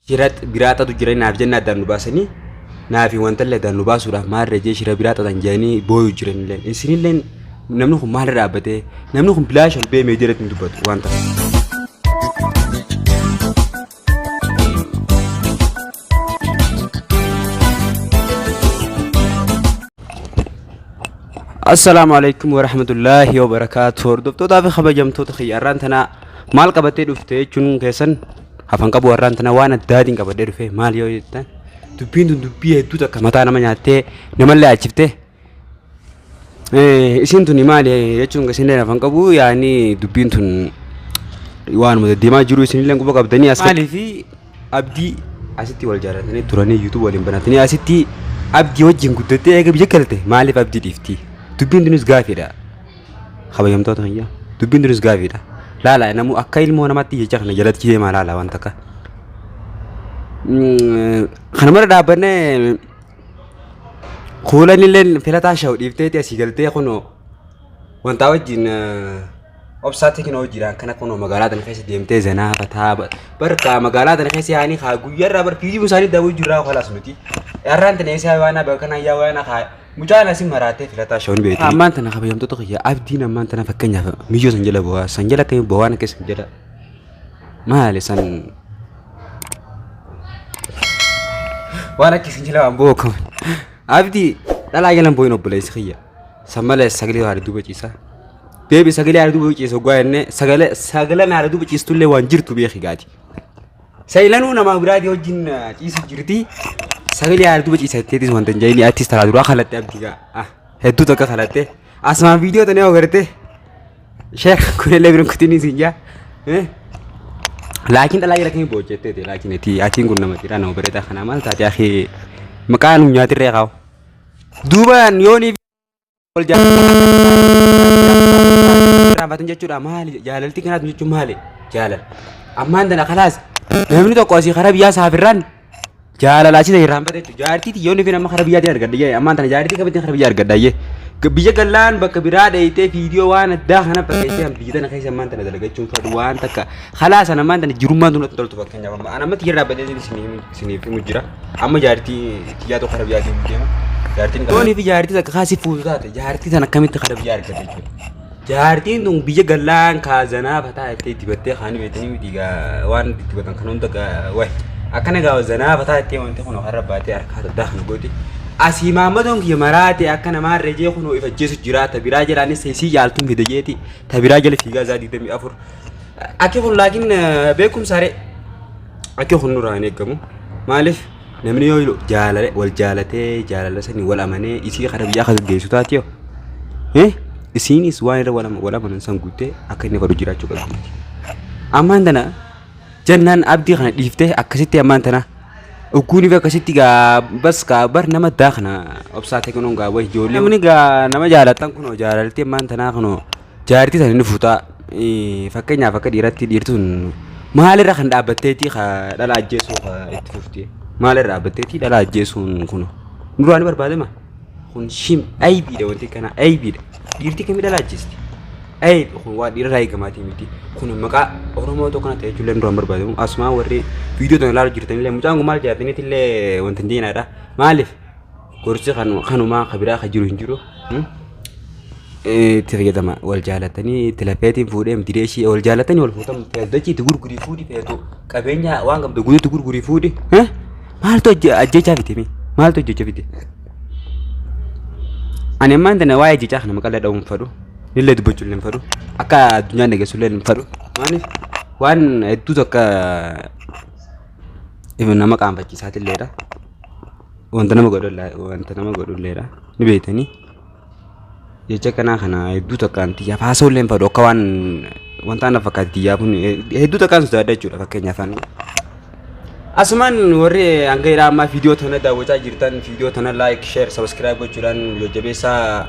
Shira biraa xaxu jiranii naaf jenna addaan nu baasanii naafi wantallee addaan nu baasuudhaaf maalirra jee shira biraa xaxan jedhanii booyu jiranilleen isinilleen namni kun maalirra dhaabbatee namni kun bilaash ol ba'ee meediyaa irratti hin dubbatu waan ta'eef. Assalaamu alaikum warahmatullaahi wabarakaatu. Hordoftootaa fi kabajamtoota kiyya har'aan tana maal qabattee dhufte jechuun keessan hafan qabu har'aan tana waan addaatiin qabadhee dhufe maal yoo jettan dubbiin tun dubbii hedduu takka mataa nama nyaattee namallee achiftee Isin tuni maali jechuun isinillee hafan qabu yaani dubbiin tun waanuma deddeemaa jiru isinillee quba qabdanii as maalii fi abdii asitti wal jaalatanii turanii YouTube waliin banatanii asitti abdii wajjin guddattee eega biyya galte maaliif abdii dhiifti dubbiin tunis gaafiidha kabajamtoota kiyya dubbiin tunis gaafiidha laala namu akka ilmoo namaatti jecha kana jalatti deemaa laala waan takka kana mara dhaabbannee Kuulanilleen filataa shawu dhiifteeti asii galtee kunoo wantaa wajjin obsaa tekinoo hojiidhaan kana kunoo magaalaa tana keessa deemtee zanaa fataa barka magaalaa tana keessa yaa'anii kaa guyyaarraa bar fiidiyoo isaanii daawwii jirraa kalaas nuti har'aan tana eessa waanaa bakka kanaa yaa waanaa kaa mucaan asii maraatee filataa shawun beekti. Ammaan tana kabajamtoota kiyya abdiin ammaan tana fakkeenyaaf miyyoo san jala bu'aa san jala akkamii bu'aa waan akka san jala maali san waan akka isin jala waan bo'oo qaban. Abdii dhalaa jalan bo'in obboleessi kiyya. San malee sagalee haadha duuba ciisa. Beebi sagalee haadha duuba ciisa oggaa jennee sagalee sagaleen haadha duuba ciistullee waan jirtu beeki gaati. Sayilanuu namaa biraatii wajjin ciisu jirti. Sagalee haadha duuba ciisa jetteetis wanta hin jedhini attis taraa duraa kalatte abdii gaa. Hedduu takka kalatte. Asumaan viidiyoo tana yoo agarte Sheekh kunillee birin kutinii siin jaa. Laakiin dhalaa jala kamii boojjetteeti laakiin ati atiin kun nama dhiiraa nama bareedaa kanaa maal taate akhi maqaa nu nyaatirree kaa'u. Duuba yoonii wal jaalatan jechuudha maali jaalalti kanaatu jechuun maali jaalala. Ammaan tana kalaas namni tokko asii karaa biyyaa saafirraan Jaalala achi ta'e irraanfate jechuudha. Jaartii tiyyoonni fi nama karaa biyyaatiin argadha jee ammaan tana jaartii kamittiin karaa biyyaa argadha jee. Biyya gallaan bakka biraa dheeyitee viidiyoo waan addaa kana fakkeessee biyya tana keessa ammaan tana dalagachuun fadhu waan takka halaa sana ammaan tana jirummaan tun natti toltu fakkeenyaaf amma an amma tiyya dhaabbatee isiniif himu jira. Amma jaartii tiyyaa tokko karaa biyyaatiin deema. Jaartiin Yoonii fi jaartii takka kaasii fuutu taate jaartii tana akkamitti karaa biyyaa argate jechuudha. Jaartiin tun biyya gallaan kaazanaa fataa jettee dibattee kaanii beektanii miti gaa waan dibatan kan hunda gaa wayi akkana gaa zanaa fataa jettee wanti kun har'a baatee harkaa adda kana gooti. Asii maammadoon kiyya maraate akka namaa rejee kun if ajjeesu jira ta biraa jalaanis isii jaaltuun fide jeeti ta biraa jala fiigaa isaa 24. Akki kun laakiin beekumsa ree akki kun nurraa hin eegamu maaliif Namni yoo jaalale wal jaalatee jaalala sanii wal amanee isii kara biyyaa akka gaggeessu taate yoo isiinis waan irra wal amanan san guuttee akka inni fadhu jiraachuu qabdi. Ammaan tana jennaan abdii kana dhiiftee akkasitti ammaan tana ogguun fi akkasitti gaa bas gaa bar nama daa kana obsaa ta'e kunuun gaa wayi ijoollee. Namni gaa nama jaalatan kunoo jaalalti ammaan tanaa kunoo Jaartii tana ni fuutaa. Fakkeenyaaf akka dhiiratti dhiirti sun maalirra kan dhaabbatteetii ka dhala ajjeesuu ka itti fufti. Maalirra dhaabbatteetii dhala ajjeesuun kun nurraa ni barbaadama. Kun shim aybiidha wanti kana aybiidha. Dhiirti kamii dhala ajjeesti? Aybi kun waan dhiirarraa eegamaatii miti. Kun maqaa Oromoo tokko kana ta'e jechuun nurraa hin barbaadamu. Asumaa warri viidiyoo tana ilaalu jirtanillee mucaan kun maal jaalataniitillee illee wanta hin jeenaadha. Maaliif? Gorsi kanumaa ka biraa ka jiru hin jiru. Itti fayyadama wal jaalatanii itti lafeetiin fuudhee miti ishii wal jaalatanii wal fuutan feetu dachii itti gurgurii fuudhi feetu qabeenya waan qabdu guutuutti gurgurii fuudhi. Maaltu ajjechaa fite mee? Maaltu ajjechaa fite? Ani ammaan tana waa'ee ajjechaa kana maqaa dha'uun fedhu. Illee dubbachuu illee hin fedhu. Akka addunyaan dhageessu illee hin fedhu. Maaliif waan hedduu takka nama qaanfachiisaatilleedha. Wanta nama godhu wanta nama godhu illeedha. Ni beektanii. Jecha kanaa kana hedduu takkaan xiyyaaf haasa'u illee hin fedhu akka waan wanta ana fakkaate xiyyaaf hedduu takkaan sodaadha jechuudha fakkeenyaaf ani. Asumaan warri hanga yeroo ammaa viidiyoo tana daawwachaa jirtan viidiyoo tana like, share, subscribe gochuudhaan jajjabeessaa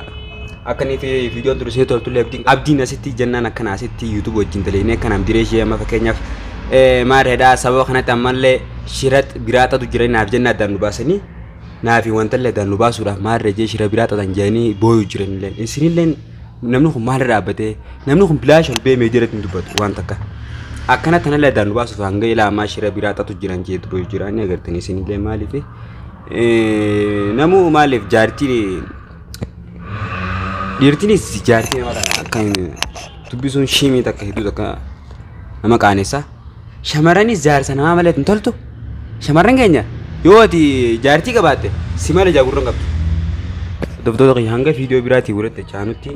akka inni fi viidiyoon tun isin toltullee abdiin abdiin asitti jennaan akkana asitti YouTube wajjin dalagnee akkanaan diree ishee amma fakkeenyaaf maal redhaa sababa kanatti ammallee shira biraa xaxu jira naaf jenna addaan nu baasanii naafi wantallee addaan nu baasuudhaaf maal rejee shira biraa xaxan jedhanii booyu jiranillee isinillee namni kun maalirra dhaabbatee namni kun bilaash ol ba'ee meediyaa irratti hin dubbatu waan takka. Akkana tanallee addaan nu baasuuf hanga ilaa ammaa shira biraa xaxu jiran jeetu boyu jira ni agartanii isinillee maaliif namuu maaliif jaartiin dhiirtinis jaartii nama tana akka dubbisuun shimii takka hedduu takka nama qaanessa. Shamarranis jaarsa namaa malee hin toltu. Shamarran keenya yoo ati jaartii qabaatte si malee jaagurra hin qabdu. Hordoftoota kiyya hanga viidiyoo biraatii walitti chaanutti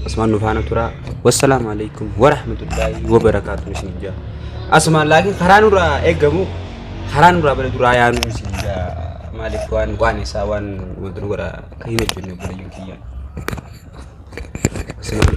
asumaan nu faana turaa. Wassalaamu alaikum warahmatullaahi wabarakaatuun isin jaa. Asumaan laakiin karaa nurraa eegamu karaa nurraa bala duraa yaanu isin jaa. Maaliif waan qaanessaa waan wanti nu godha akka hin hojjenne obboleeyyan kiyya. Asumaan.